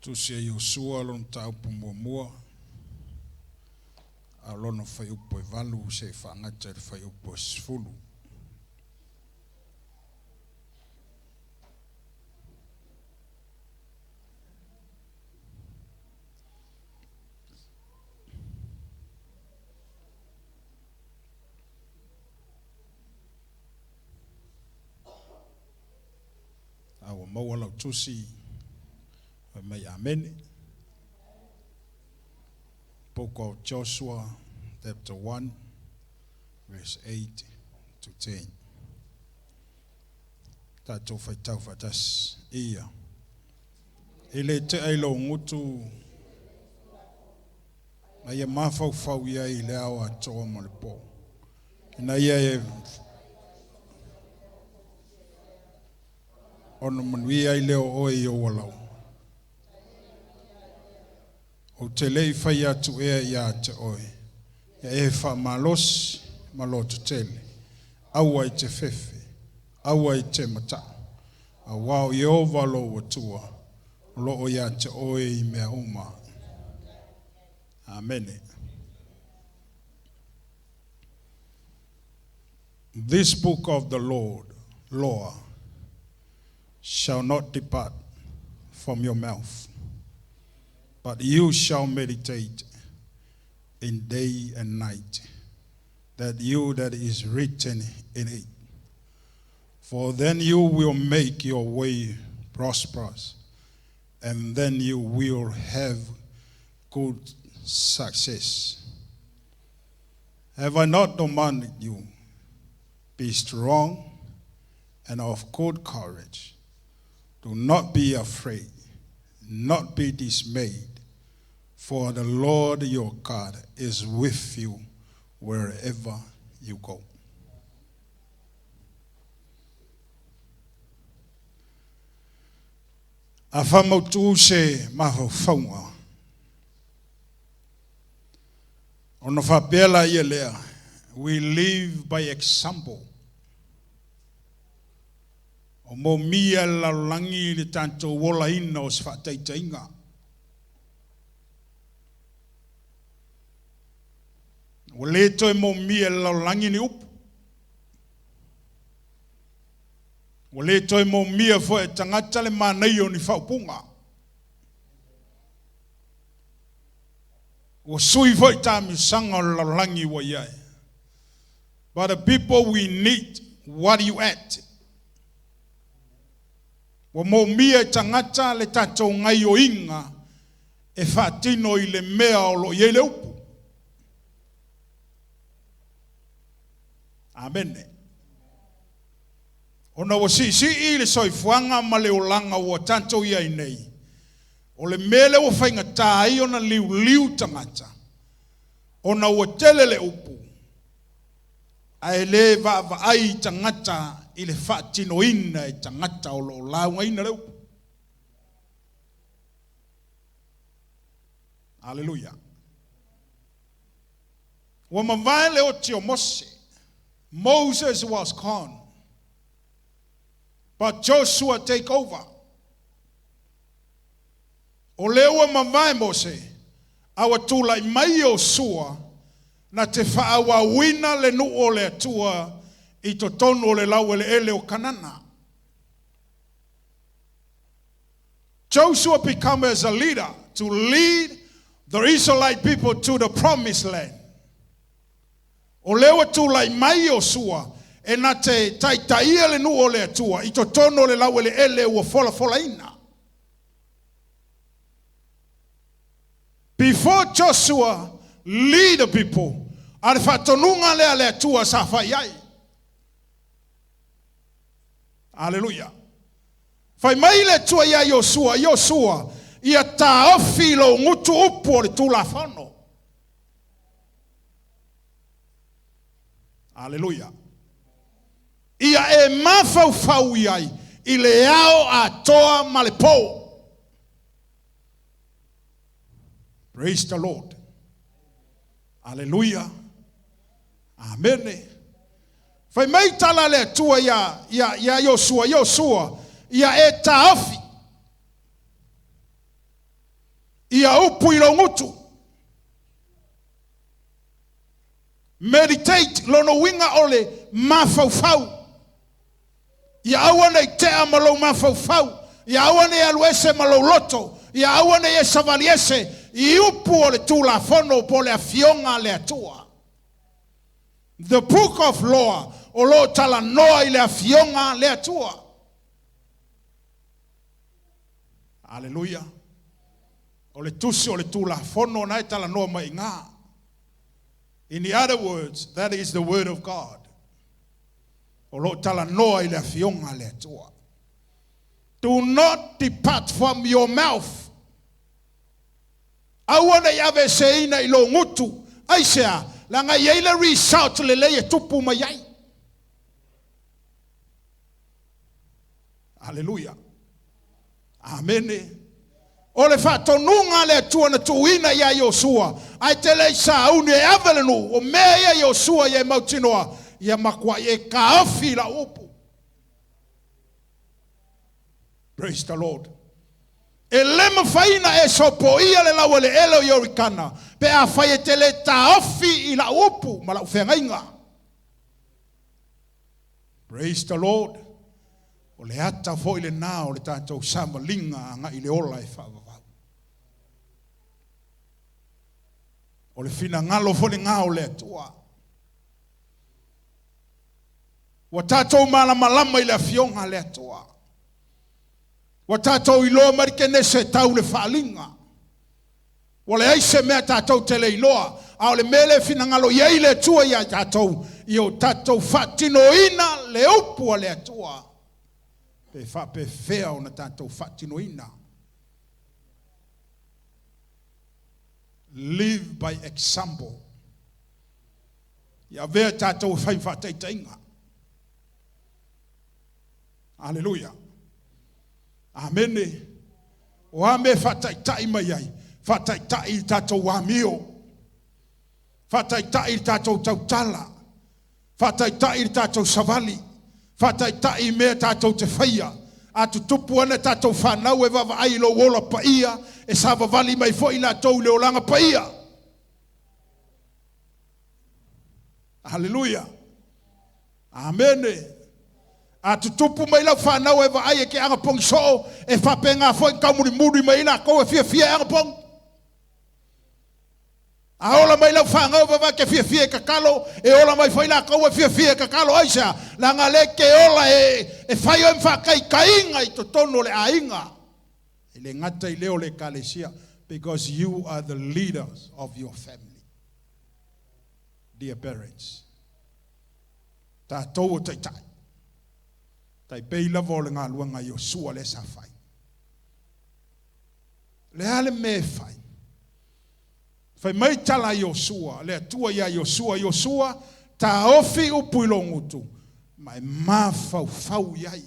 Tusi a Iosua lona mataupu muamua, a o lona fuaiupu e 8 seia faagata i le fuaiupu e 10. A ua maua lau tusi, fai mai amene. Book of Joshua, chapter 1, verse 8 to 10. Tatou faitau faatasi. Ia. E le tea i lou gutu ma ia mafaufau i ai i le ao atoa ma le po. Ina ia e ona manuia ai lea o oe i ou alao. Ou te le i fai atu ea ia te oe, ia e faamalosi ma lototele, aua e te fefe, aua e te mataʻu, auā o Ieova lou Atua o lo o ia te oe i mea uma. Amene. This book of the Lord, law, shall not depart from your mouth, but you shall meditate in day and night, that you that is written in it. For then you will make your way prosperous, and then you will have good success. Have I not commanded you? Be strong and of good courage. Do not be afraid, not be dismayed, for the Lord your God is with you wherever you go. A faamautu se mafaufauga, ona faapea laia lea, We live by example. O momia e le lalolagi le tatou olaina o se faataitaiga. Ua le toe momia e le lalolagi ni upu. Ua le toe momia foi e tagata le manaia o ni faaupuga. Ua sui foi taamilosaga o le lalolagi ua i ai. But the people we need what you at. Ua moomia e tagata le tatou gaioiga e faatino i le mea o lo o i ai le upu. Amene. Ona ua siisii le soifuaga ma le olaga ua tatou i ai nei, o le mea lea ua faigata ai ona liuliu tagata, ona ua tele le upu, ae le vaavaai tagata i le faatinoina e tagata o lo o laugaina le upu. Aleluia. Ua mavae le oti o Mose. Moses was gone. But Joshua take over. O lea ua mavae Mose, a ua tulai mai Iosua na te faaauauina le nuu o le Atua i totonu o le laueleele o Kanana. Joshua become as a leader to lead the Israelite people to the promised land. O lea ua tulai mai Iosua e na te taitaia le nuu o le Atua i totonu o le laueleele ua folafolaina. Before Joshua lead the people, a le faatonuga lea a le Atua sa fai ai. Aleluia. Fai mai le Atua iā Iosua, Iosua, ia taofi lou gutu upu o le Tulafono. Aleluia. Ia e mafaufau i ai i le ao atoa ma le po. Praise the Lord. Aleluia. Amene. Fai mai tala a le Atua iā, iā, iā Iosua, Iosua, ia e taofi. Ia upu i lou gutu. Meditate, lona uiga o le mafaufau. Ia aua ne i tea ma lou mafaufau, ia aua ne i alu ese ma lou loto, ia aua ne i e savali ese i upu o le Tulafono po o le Afioga a le Atua. The book of law o lo o talanoa i le Afioga a le Atua. Aleluia. O le tusi o le Tulafono na e talanoa mai i ina. In the other words, that is the word of God. O lo o talanoa i le Afioga a le Atua. Do not depart from your mouth. Aua ne i aveeseina i lou gutu. Aisea? Leaga e i ai le result lelei e tupu mai ai. Aleluia. Amene. O le faatonuga a le Atua na tuuina iā Iosua, ae te le i sauni e ave le nuu, o mea ia Iosua ia e mautinoa, ia matuai e taofi i lau upu. Praise the Lord. E le mafai ona e sopoia le laueleele o Ioritana pe afai e te le taofi i lau upu ma lau feagaiga. Praise the Lord. O le ata foi lena o le tatou savaliga agai i le ola e faavavau. O le finagalo foi lena o le Atua. Ua tatou malamalama i le Afioga a le Atua. Ua tatou iloa mai le Kenese tau le faaaliga. Ua leai se mea tatou te le iloa, a o le mea lea e finagalo i ai le Atua ia i tatou, ia o tatou faatinoina le upu a le Atua. Pe faapefea ona tatou faatinoina? Live by example. Ia avea tatou e fai ma faataitaiga. Aleluia. Amene. O a mea e faataitai mai ai? Faataitai i le tatou amio. Faataitai i le tatou tautala. Faataitai i le tatou savali. Faataitai i mea tatou te faia. A tutupu ana tatou fanau e vaavaai i lou ola paia, e savavali mai foi latou i le olaga paia. Aleluia. Amene. A tutupu mai lau fanau e vaai e te agapogi soo, e faapena foi ona taumulimuli mai ai latou e fiafia e agapogi. A ola mai lau fanau e vaavaai e te fiafia e tatalo, e ola mai foi latou e fiafia e tatalo. Aisea? Leaga lea e te ola e, e fai oe ma faataitaiga i totonu o le aiga. E le gata i lea o le ekalesia, because you are the leaders of your family. Dear parents, tatou o taitai, tai pei lava o le galuega a Iosua lea sa fai. O le a le mea e fai? Fai mai tala a Iosua, le Atua iā Iosua, Iosua, taofi upu i lou gutu, ma e mafaufau i ai.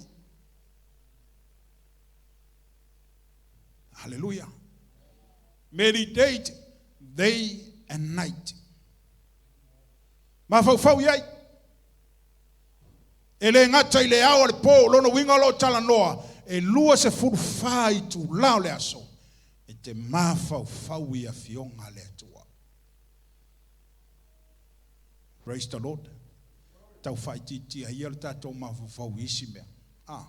Hallelujah. Meditate day and night. Mafaufau i ai. E le gata i le ao a le po, lona uiga o lo o talanoa, e 24 itula o le aso e te mafaufau i Afioga a le Atua. Praise the Lord. Tau faaitiitia ia le tatou mafaufau i isi mea. Ah.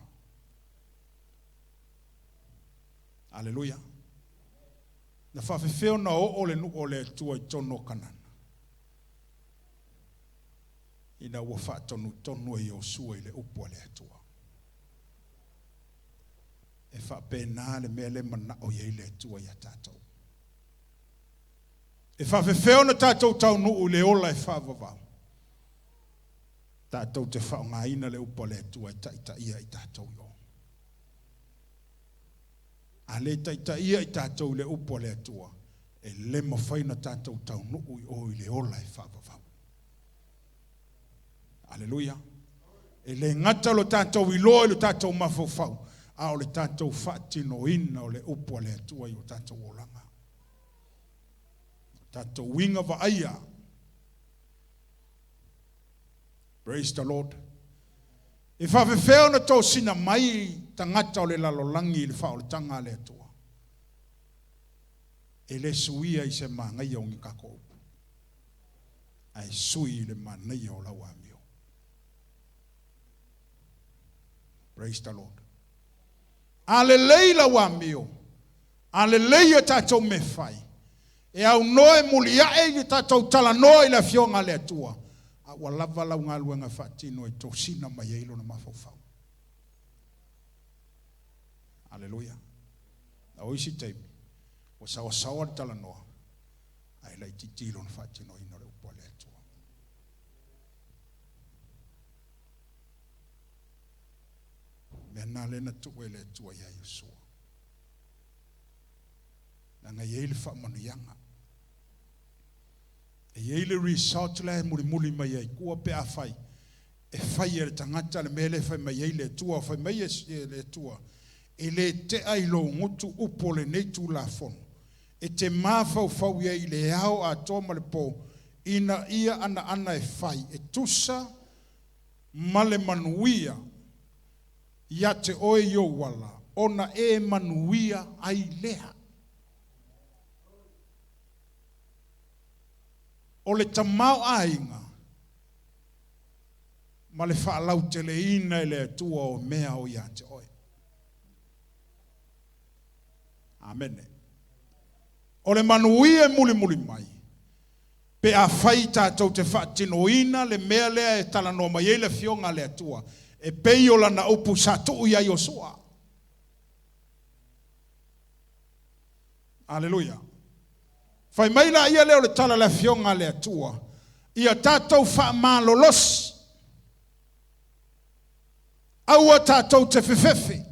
Aleluia. Na faafefea ona oo le nuu o le Atua i totonu o Kanana? Ina ua faatonutonu e Iosua i le upu a le Atua. E faapena le mea lea e manao i ai le Atua ia tatou. E faafefea ona tatou taunuu i le ola e faavavau? Tatou te faaaogaina le upu a le Atua e taitaia i tatou i o. A le taitaia i tatou i le upu a le Atua, e le mafai ona tatou taunuu i o i le ola e faavavau. Aleluia. E le gata lo tatou iloa i lo tatou mafaufau, a o le tatou faatinoina o le upu a le Atua i o tatou olaga. O tatou uiga vaaia. Praise the Lord. E faafefea ona tosina mai tagata o le lalolagi i le faaolataga a le Atua? E le suia i se manaia o ni tatou upu, ae sui i le manaia o lau amio. Praise the Lord. A lelei lau amio, a lelei a tatou mea fai, e aunoa e muliae i le tatou talanoa i le Afioga a le Atua, a ua lava lau galuega e faatino e tosina mai ai lona mafaufau. Aleluia. A o isi taimi, ua saoasaoa le talanoa, ae laitiiti lona faatinoina o le upu a le Atua. Mea na lea na tuu e le Atua ia Iosua. Leaga e i ai le faamanuiaga. E i ai le result la e mulimuli mai ai tua pe afai e fai e le tagata le mea lea e fai mai ai le Atua. Fai mai e le Atua, e le tea i lou gutu upu o lenei Tulafono, e te mafaufau i ai i le ao atoa ma le po, ina ia anaana e fai, e tusa ma le manuia ia te oe i ou ala, ona e manuia ai lea. O le tamaoaiga ma le faalauteleina e le Atua o mea o ia te oe. Amene. O le manuia e mulimuli mai, pe afai tatou te faatinoina le mea lea e talanoa mai ai le Afioga a le Atua, e pei o lana upu sa tuu ia Iosua. Aleluia. Fai mai la ia lea o le tala a le Afioga a le Atua, ia tatou faamalolosi, aua tatou te fefefe,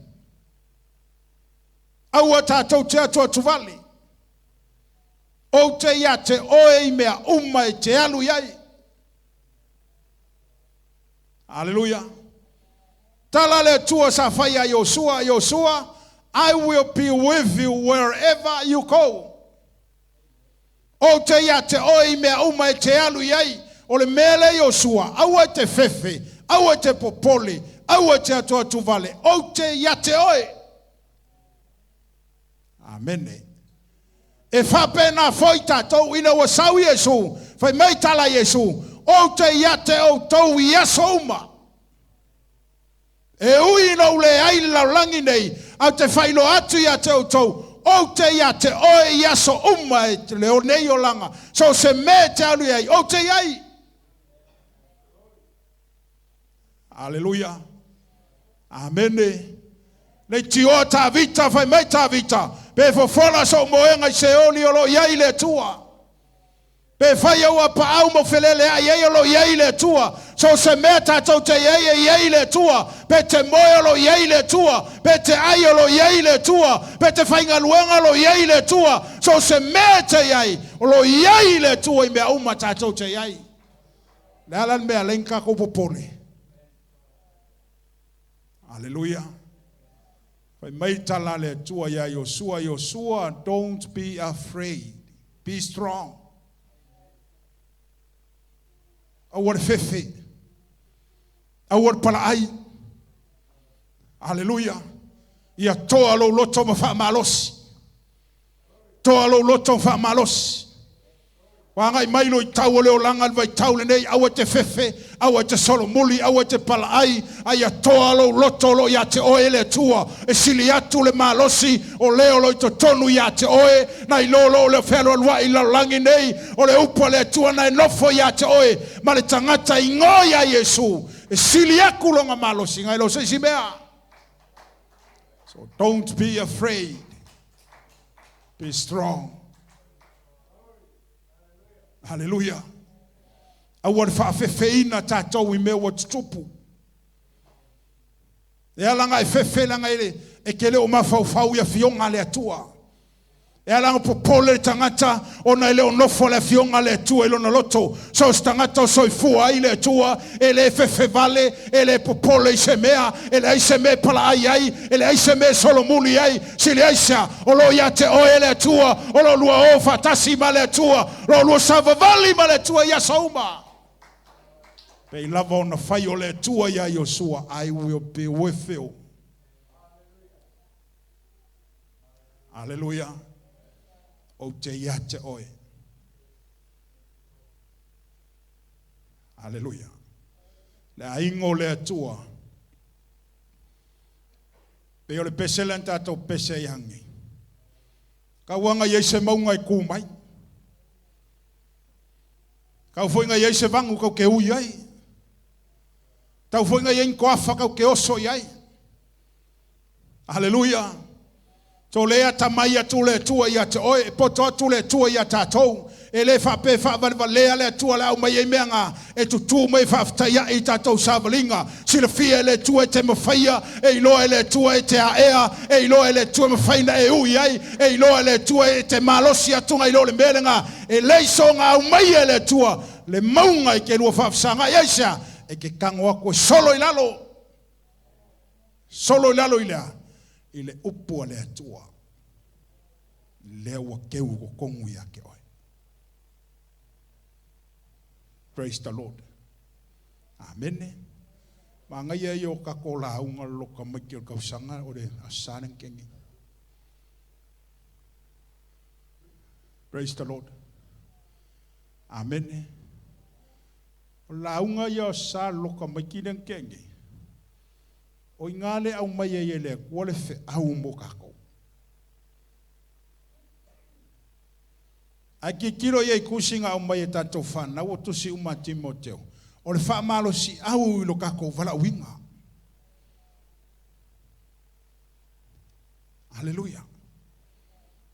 aua tatou te atuatuvale, ou te ia te oe i mea uma e te alu i ai. Aleluia. Tala le Atua sa fai ia Iosua, Iosua, I will be with you wherever you go. Ou te ia te oe i mea uma e te alu i ai. O le mea lea Iosua, aua e te fefe, aua e te popole, aua e te atuatuvale, ou te ia te oe. Amene. E faapena foi tatou ina ua sau Iesu, fai mai tala Iesu, ou te ia te outou i aso uma. E ui ina ou leai i le lalolagi nei, ae ou te faailoa atu ia te outou, ou te ia te oe i aso uma e le o nei olaga, so o se mea e te alu i ai, ou te i ai. Aleluia. Amene. Leitioa Tavita, fai mai Tavita, pe fofola sou moega i Seoli o lo o i ai le Atua. Pe fai ou apaau ma ou feleleai ai o lo o i ai le Atua. So o se mea tatou te i ai e i ai le Atua. Pe te moe o lo o i ai le Atua. Pe te ai o lo o i ai le Atua. Pe te faigaluega o lo o i ai le Atua. So o se mea e te i ai o lo o i ai le Atua i mea uma tatou te i ai. O le a la le mea e ala ai ona tatou popole? Aleluia. Fai mai tala a le Atua ia Iosua, Iosua, don't be afraid, be strong. Aua le fefe, aua le palaai. Aleluia. Ia toa lou loto ma faamalosi. Toa lou loto ma faamalosi. Ua agai mai luitau o le olaga i le vaitau lenei, aua e te fefe, aua e te solomuli, aua e te palaai, a ia toa lou loto o lo o ia te oe e le Atua, e sili atu le malosi o le o lo o i totonu ia te oe, nai lo lo o le fealualuai i le lalolagi nei, o le upu a le Atua na e nofo ia te oe ma le tagata igoa ia Iesu, e sili atu lona malosi nai lo se isi mea. So don't be afraid. Be strong. Haleluia. Aua le faafefeina tatou i mea ua tutupu. E ala ona e fefe leaga e, e te le o mafaufau i afioga a le Atua. E ala ona popole le tagata ona e le o nofo le afioga a le Atua i lona loto. So o se tagata o soifua ai le Atua, e le fefe vale, e le popole i se mea, e leai se mea e palaai ai, e leai se mea e solomuli ai, sili aisea, o lo o ia te oe le Atua, o lo lua o faatasi ma le Atua, lo lua savavali ma le Atua i aso uma. Pei lava ona fai o le Atua ia Iosua, I will be with you. Aleluia. Ou te ia te oe. Aleluia. Le aiga o le Atua. Pei o le pese lea na tatou pese ai ananei. Tau aga i ai se mauga e tu mai. Tau foi na i ai se vagu tatou te ui ai. Tau foi na i ai ni toafa tatou te oso i ai. Aleluia. To le atamai atu le Atua ia te oe, e poto atu le Atua ia tatou. E le faapea e faavalevalea le Atua le au mai ai mea nga e tutū mai faafetai ai i tatou savaliga. Silafia e le Atua e te mafaia, e iloa e le Atua e te aea, e iloa e le Atua e mafai na e ui ai, e iloa e le Atua e te malosi atu nai lo le mea lenā. E leai soga au mai e le Atua, le mauga i ke lua faafesagai ai sea, e ke tago atu e solo i lalo. Solo i lalo i lea, i le upu a le Atua. Lea ua keu i totonu ia te oe. Praise the Lord. Amene. Manaia ia o tatou lauga loka mai ke o le tausaga o le Aso Sa le kengi. Praise the Lord. Amene. O lauga ia o sa loka mai ki le kengi. O i ngā le au mai ai e le Atua le feau mo kākou. Ae tilotilo ia i tusi na aumai e tatou fanau o tusi uma a Timoteo. O le faamalosiau i lo tatou valaauina. Aleluia.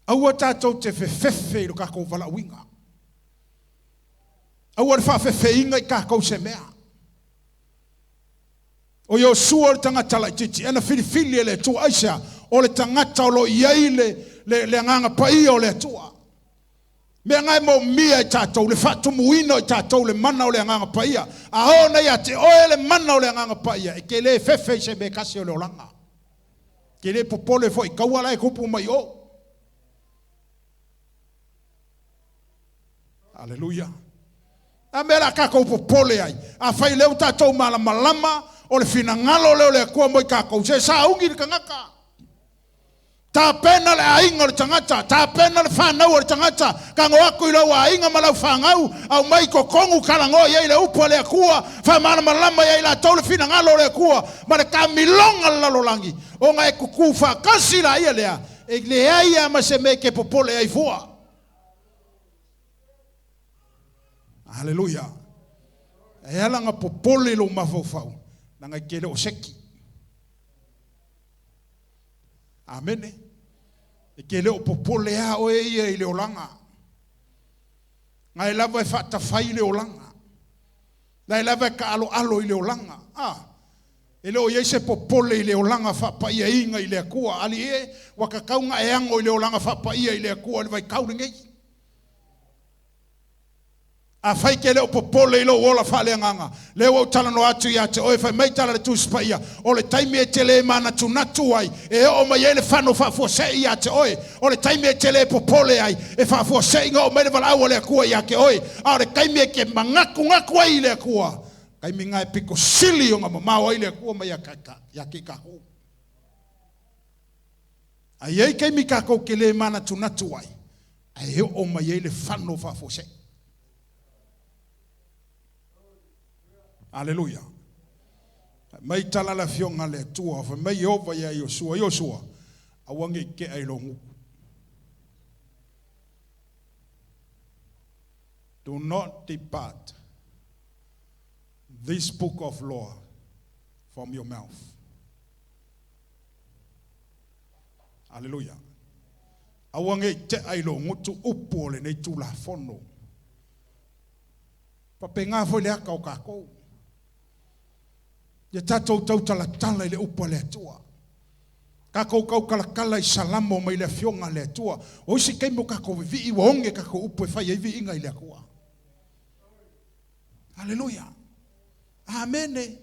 Aua tatou te fefefe i lo tatou valaauina. Aua le faafefeina i tatou se mea. O Iosua o le tagata laitiiti, e na filifili e le Atua aisea, o le tagata o lo o i ai le agaga paia o le Atua. Mea nga e moomia e tatou, le faatumuina o i tatou le mana o le agaga paia. A oo nei ia te oe le mana o le agaga paia, e ke le fefe i se mea kasi o le olaga. Ke le popole foi, kaua la e kupu mai o. Aleluia. A mea la tatou popole ai. A fai leo tatou malamalama o le finagalo leo le Atua mo i tatou. Se sauni le tagata. Tapena le aiga o le tagata, tapena le fanau o le tagata, tago atu i lau aiga ma lau fanau, aumai i totonu talanoa i ai le upu a le Atua, faamalamalama ia i latou le finagalo o le Atua, ma le taamiloga le lalolagi, ona e tutū faatasi laia lea, e leai lava ma se mea e te popole ai fua. Aleluia. E ala na popole i lou mafaufau, leaga e te le o seki. Amene. E te le o popole a oe ia i le olaga. Ngai lava e faatafai le olaga. Ngai lava e kaaloalo i le olaga. Ah, e le o i ai se popole i le olaga faapaiaiga i le Atua. Ali e, ua tatau ona e ago i le olaga faapaia i le Atua i le vaitau lenei. Afai ke le o popole i lou ola faaleagaga, lea ua ou talanoa atu ia te oe, fai mai tala le Tusi Paia, o le taimi e te le manatunatu ai, e oo mai ai le fano faafuasei ia te oe. O le taimi e te le popole ai, e faafuasei na oo mai le valaau a le Atua ia te oe. A o le taimi e te manatunatu ai i le Atua, taimi nga e pito sili ona mamao ai le Atua mai ia te i tatou. A i ai taimi tatou te le manatunatu ai, ae oo mai ai le fano faafuasei. Aleluia. Mai tala le afioga le Atua, fai mai Ieova ia Iosua, Iosua, aua ne i tea i lou gutu. Do not depart this book of law from your mouth. Aleluia. Aua ne i tea i lou gutu upu o lenei Tulafono. Faapena foi le aka o tatou. Ia tatou tautalatala i le upu a le Atua. Tatou tautalatala i salamo mai le afioga a le Atua. O isi taimi o tatou vivii ua oge tatou upu e fai ai viiga i le Atua. Aleluia. Amene.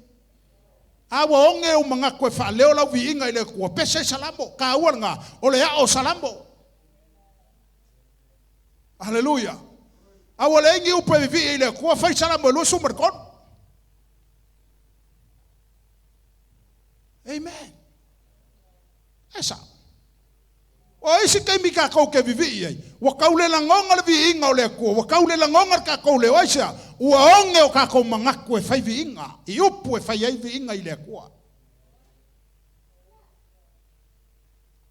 A ua oge ou manatu e faaleo lau viiga i le Atua. Pese i salamo. Taua lena. O le ao o salamo. Aleluia. A ua leai ni upu e vivii i le Atua, fai salamo e 23. Amen. E sao. O isi taimi kākou ke vivii ai, ua kau le lagoga le viiga o le Atua, ua kau le lagoga le kākou leo. Aisea? Ua oge o kākou manatu e fai viiga, i upu e fai ai viiga i le Atua.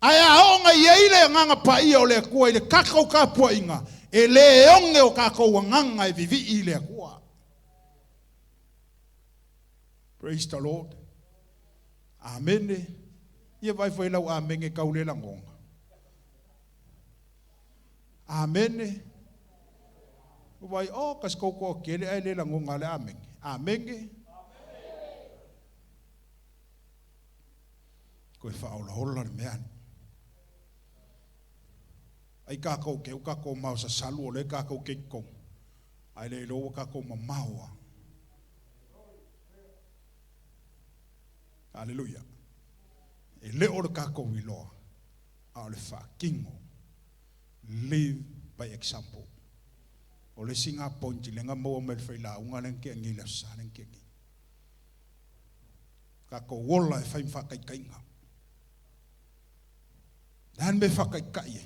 Ae a oo mai i ai le Agaga Paia o le Atua i le kākou tapuaiga, e lē oge o kākou agaga e vivii i le Atua. Praise the Lord. Amene. Ia vaai foi lau amene tau le lagona. Amene. Vai, oh, kasi kou ko kele ai le lagona le amene. Amene. Koe whaolaola le mea ni. Ai kākou ke u kākou mau sa salu o le kākou ke kong. Ai le ilo ua kākou mamaua. Aleluia. E le o le kākou iloa, a o le faatino. Live by example. O le isi ngā point i lenga maua mai le failauga le ke ngi le sa le ke ngi. Kākou ola e fai ma whakaikaiga. Le me whakaikai e.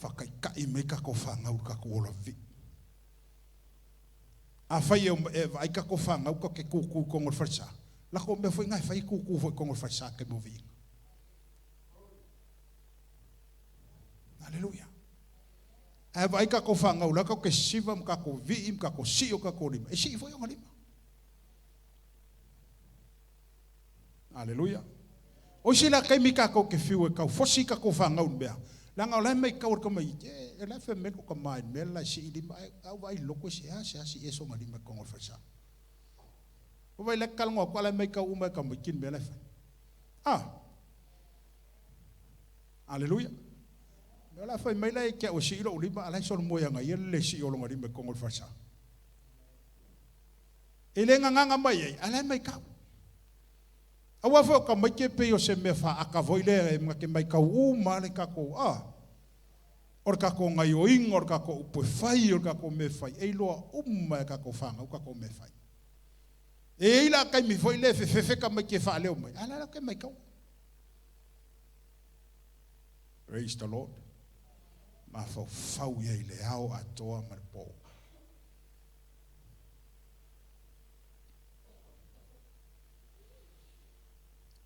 Whakaikai me kākou whāngau kākou ola vi. A whai e, e vai kākou whāngau ka ke kūkū kongo le wharisa. Lako mea foi ngai whai kūkū foi kongo le wharisa ke mo viinga. Aleluia. Ae vai kākou whāngau la kau ke siva ma kākou vii ma kākou sio kākou lima. E sii foi o lima. Aleluia. O isi la kaimi kākou ke fiu e kau fosi kākou whāngau mea. Langa o lai mai kau ka mai e la fe melo ka mai mea la si lima e au vai loko se ha se si eso nga lima kongo falsa. O vai le kalongo ko la mai kau uma ka mai kin mea la fa. Ah. Aleluia. Mea la fai mai la e kia o si ilo lima ala so mo ya nga ia le si o longa lima kongo falsa. E le nganganga mai ai, ala mai kau. Aua foi o ka mai ke pe o se mea wha aka voi le e mga ke mai kau u ma le kako a. O le kako ngai o inga, o le kako upu e whai, o le kako me whai. E iloa uma e kako whanga, o kako me whai. E ila kai mi foi le fe fefe ka mai ke wha leo mai. Ala la ke mai kau. Praise the Lord. Ma fau fau ia i le ao atoa ma le pō.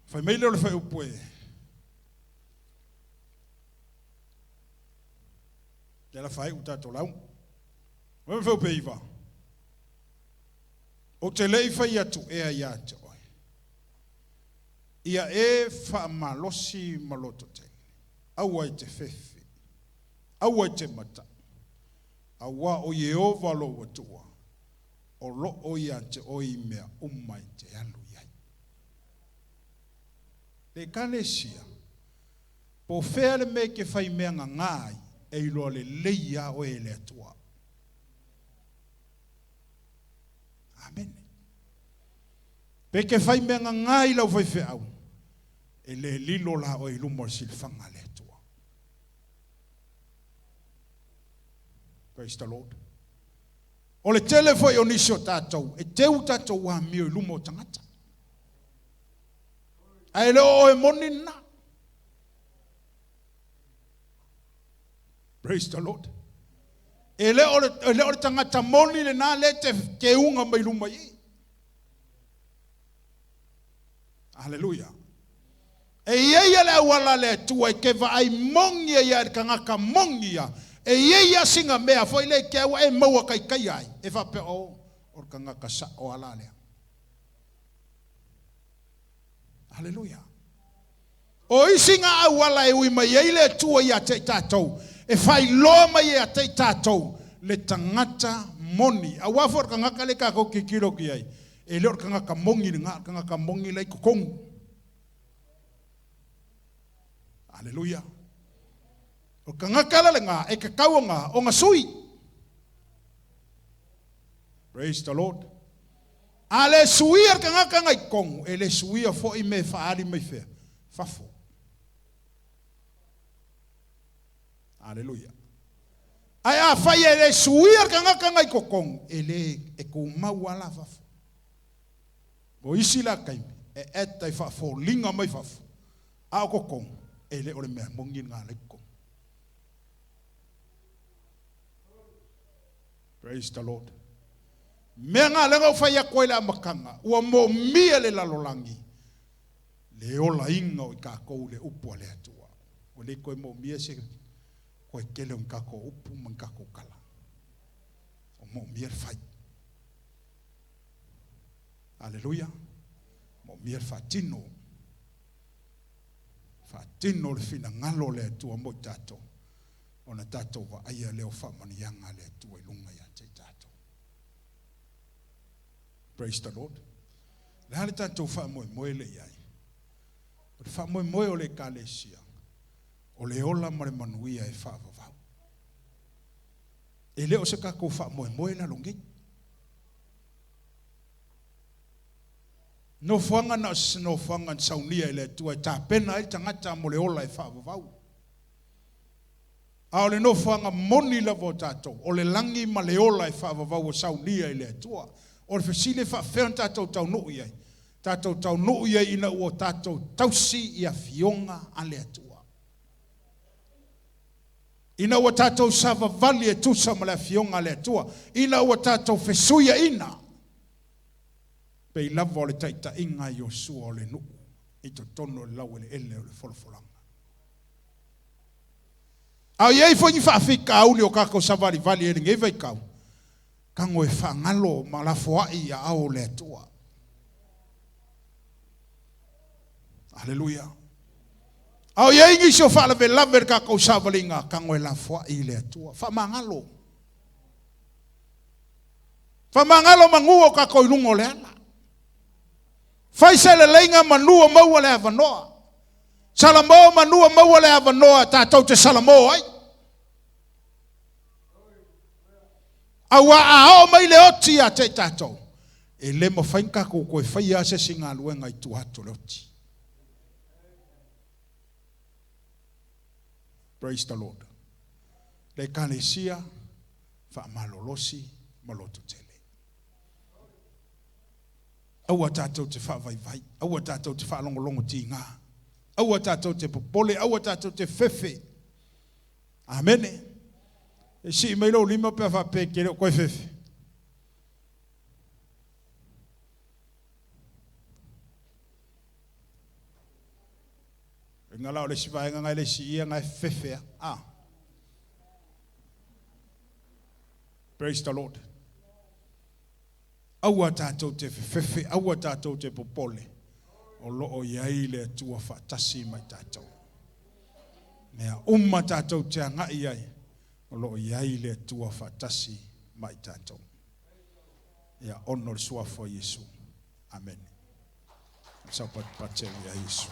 Fai mai leo le fai upu e. Te la fai u tātou lau. Wai fai upe iwa. O te lei fai atu ea ia te oe. Ia e whaamalosi ma loto tele. Aua i te fefe. Aua i te mata. Aua o Iehova lo watua. O lo o ia te oi mea umai te alu iai. Le kalesia, po whea le me ke whai mea ngā ngai, e iloa le leia o e le atua. Amen. Pe ke whai mea ngā ngai lau whai wheau, e le lilo la o i lumo le silfanga le atua. Praise the Lord. O le tele foi o nisi o tātou, e teu tātou wā mio i lumo o tangata. Ae le o e moni na. Praise the Lord. E le o le tangata moni le nā le te ke unga mai luma i. Hallelujah. E ia le awala le atua i ke vaai mongi ia e kangaka mongi ia. E ia singa mea foi le ke aua e maua kai kai ai. E whape o o kangaka sa o ala lea. Hallelujah. O isi ngā auala e ui mai ai le Atua ia te i tātou. E whai loa mai e a te i tātou le tangata moni. A wā fo kangaka le kākou ki kiro ki ai. E le o kangaka mongi le ngā kangaka mongi lai kokongu. Hallelujah. O kangaka la le ngā e ka kau o ngā o ngā sui. Praise the Lord. A le suia kangaka ngai kongu, e le suia foi me whaari mai whea. Fafo. Hallelujah. Ai a whai e le suia kangaka ngai kokongu, e le e kūmau ala fafo. O isi la kaimi, e eta i whaafōlinga mai fafo. A o kokongu, e le ore mea mongi ngā le kongu. Praise the Lord. Mea na lea na ou fai atu ai i le amataga, ua moomia e le lalolagi le olaina o i tatou i le upu a le Atua. Ua le toe moomia se toe tele o ni tatou upu ma ni tatou tala. O moomia le fai. Aleluia. Moomia le faatino. Faatino le finagalo o le Atua mo i tatou, ona tatou vaaia lea o faamanuiaga a le Atua i luga ia te i tatou. Praise the Lord. O le a le tatou faamoemoe lea i ai? O le faamoemoe o le Ekalesia, o le ola ma le manuia e faavavau. E le o se tatou faamoemoe lalogei. Nofoaga na o se nofoaga na saunia e le Atua e tapena ai le tagata mo le ola e faavavau. A o le nofoaga moni lava o tatou, o le lagi ma le ola e faavavau ua saunia e le Atua. O le fesili e faafefea ona tatou taunuu i ai? Tatou taunuu i ai ina ua tatou tausi i afioga a le Atua. Ina ua tatou savavali e tusa ma le afioga a le Atua. Ina ua tatou fesuiaina pei lava o le taitaiga a Iosua o le nuu i totonu o le laueleele o le folafolaga. A o i ai foi ni faafitauli o tatou savalivali ai i lenei vaitau, tago e faagalo ma lafoai i aao o le Atua. Aleluia. A o i ai nisi o faalavelave i le tatou savaliga, tago e lafoai i le Atua. Faamagalo. Faamagalo manu o tatou i luga o le ala. Fai se leleiga manu o maua le avanoa. Salamo manu o maua le avanoa tatou te salamo ai. Aua a oo mai le oti ia te i tatou, e le mafai ona tatou toe faia se isi galuega i tua atu o le oti. Praise the Lord. Le Ekalesia, faamalolosi ma lototele. Aua tatou te faavaivai, aua tatou te faalogologo tiga, aua tatou te popole, aua tatou te fefe. Amene. E sii mai lou lima pe a faapea e te le o toe fefe. Uiga la o le isi vaega na e le siia na e fefe a. Ah. Praise the Lord. Aua tatou te fefefe, aua tatou te popole, o lo o i ai le Atua faatasi ma i tatou. Mea uma tatou te agai i ai, o lo o i ai le Atua faatasi ma i tatou. Ia ono le suafa o Iesu. Amene. Saupatupati au ia Iesu.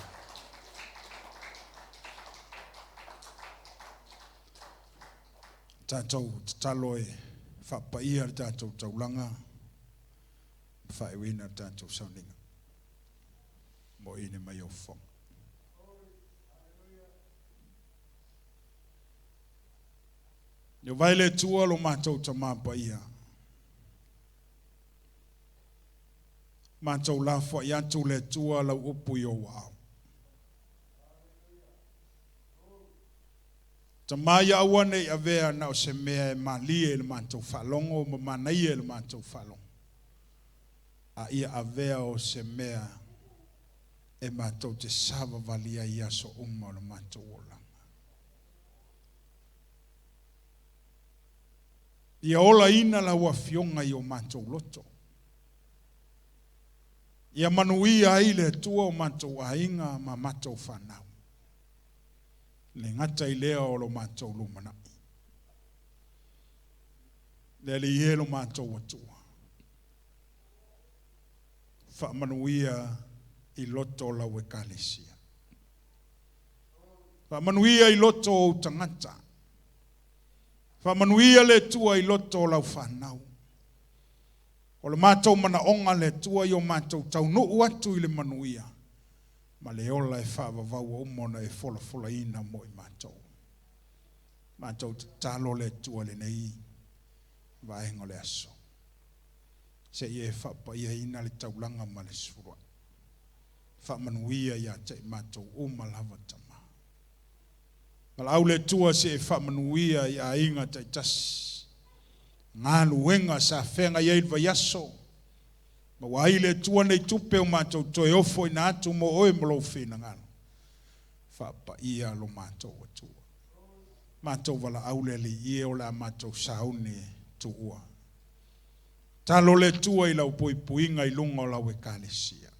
Tatou tatalo e faapaia le tatou taulaga ma faaiuina le tatou sauniga mo ine mai ou fofoga. Ieova e le Atua lo matou Tama Paia, matou lafoai atu le Atua lau upu i ou aao. Tama ia aua ne i avea na o se mea e malie i le matou faalogo ma manaia i le matou faalogo, a ia avea o se mea e matou te savavali ai i aso uma o le matou olaga. Ia olaina lau Afioga i o matou loto. Ia manuia ai le Atua o matou aiga ma matou fanau. Le gata i lea o lo matou lumanai. Le Alii e lo matou Atua, faamanuia i loto o lau Ekalesia. Faamanuia i loto o ou tagata. Faamanuia le Atua i loto o lau fanau. O le matou manaoga le Atua i o matou taunuu atu i le manuia ma le ola e faavavau ua uma ona e folafolaina mo i matou. Matou tatalo le Atua i lenei vaega o le aso, se i e faapaiaina le taulaga ma le sefuluai. Faamanuia ia te i matou uma lava, Tama. Valaau le Atua se i e faamanuia i aiga taitasi. Galuega sa feagai ai i le vaiaso, maua ai le Atua nei tupe o matou toe ofoina atu mo oe ma lou finagalo. Faapaia lo matou Atua. Matou valaau le Alii e o le a matou sauni tuua. Talo le Atua i lau puipuiga i luga o lau ekalesia.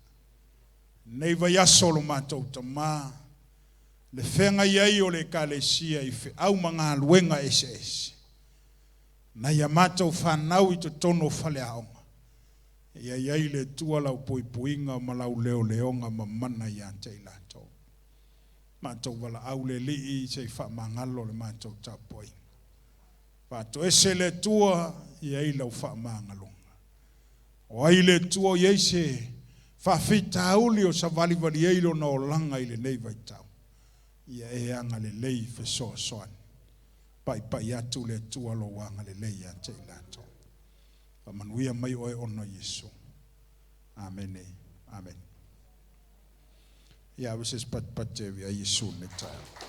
Nei vaiaso lo matou tamā, le feagai ai o le ekalesia i feau ma galuega eseese. Nai a matou whanau i totonu o faleaoga. Ia i ai le Atua lau puipuiga ma lau leoleoga ma mana ia te i latou. Matou valaau le Alii se i faamagalo le matou tapuaiga. Faatoese le Atua ia i lau faamagaloga. O ai le Atua o i ai se faafitauli o savalivali ai lona olaga i lenei vaitau. Ia e agalelei fesoasoani. Paipai atu le Atua lou agalelei ia te i latou. Faamanuia mai oe ona o Iesu. Amene. Amen. Ia ave se patipati e via Iesu nei taeao.